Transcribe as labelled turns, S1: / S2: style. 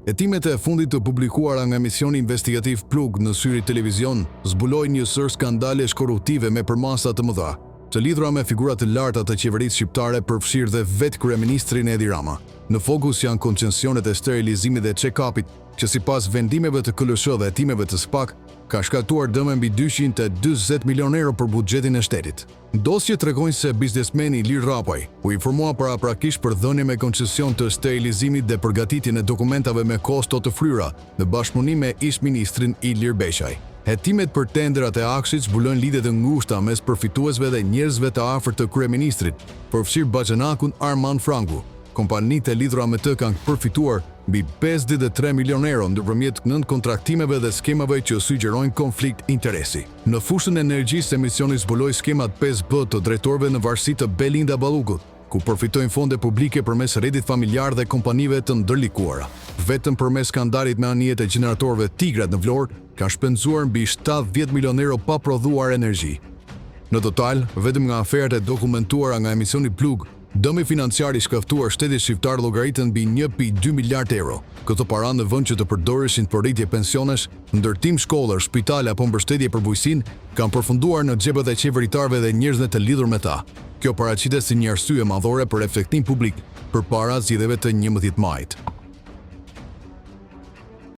S1: Hetimet e fundit të publikuara nga emisioni investigativ Plug në Syri Televizion zbulojnë një sërë skandalesh korruptive me përmasa të mëdha, të lidhura me figura të larta të qeverisë shqiptare përfshirë dhe vetë kryeministrin Edi Rama. Në fokus janë koncesionet e sterilizimit dhe check-up-it, që sipas vendimeve të KLSH dhe hetimeve të SPAK, ka shkaktuar dëme mbi 240 milionë euro për buxhetin e shtetit. Dosjet tregojnë se biznesmeni Ilir Rrapaj u informua paraprakisht për dhënie me koncesion të sterilizimit dhe përgatitjen e dokumentave me kosto të fryra në bashkëpunim me ish-ministrin Ilir Beqaj. Hetimet për tenderat e AKSHI-t zbulojnë lidhje të ngushta mes përfituesve dhe njerëzve të afërt të kryeministrit, përfshirë baxhanakun Armand Frangu. Kompanitë e lidhura me të kanë përfituar mbi 53 milionë euro nëpërmjet nënkontraktimeve dhe skemave që sugjerojnë konflikt interesi. Në fushën e energjisë, emisioni zbuloi skemat 5B të drejtorëve në varësi të Belinda Ballukut, ku përfitojnë fonde publike përmes rrjetit familjar dhe kompanive të ndërlikuara. Vetëm përmes skandalit me anijet e gjeneratorëve Tigrat në Vlorë, kanë shpenzuar mbi 70 milionë euro pa prodhuar energji. Në total, vetëm nga aferat e dokumentuara nga emisioni Plug, dëmi financiar i shkaktuar shtetit shqiptar llogaritën mbi 1.2 miliard euro. Këto para në vend që të përdoreshin për rritje pensionesh, ndërtim shkollash, spitale apo mbështetje për bujqësinë, kanë përfunduar në xhepat e qeveritarëve dhe njerëzve të lidhur me ta. Kjo paraqitet si një arsye madhore për reflektim publik përpara zgjedhjeve të 11 majit.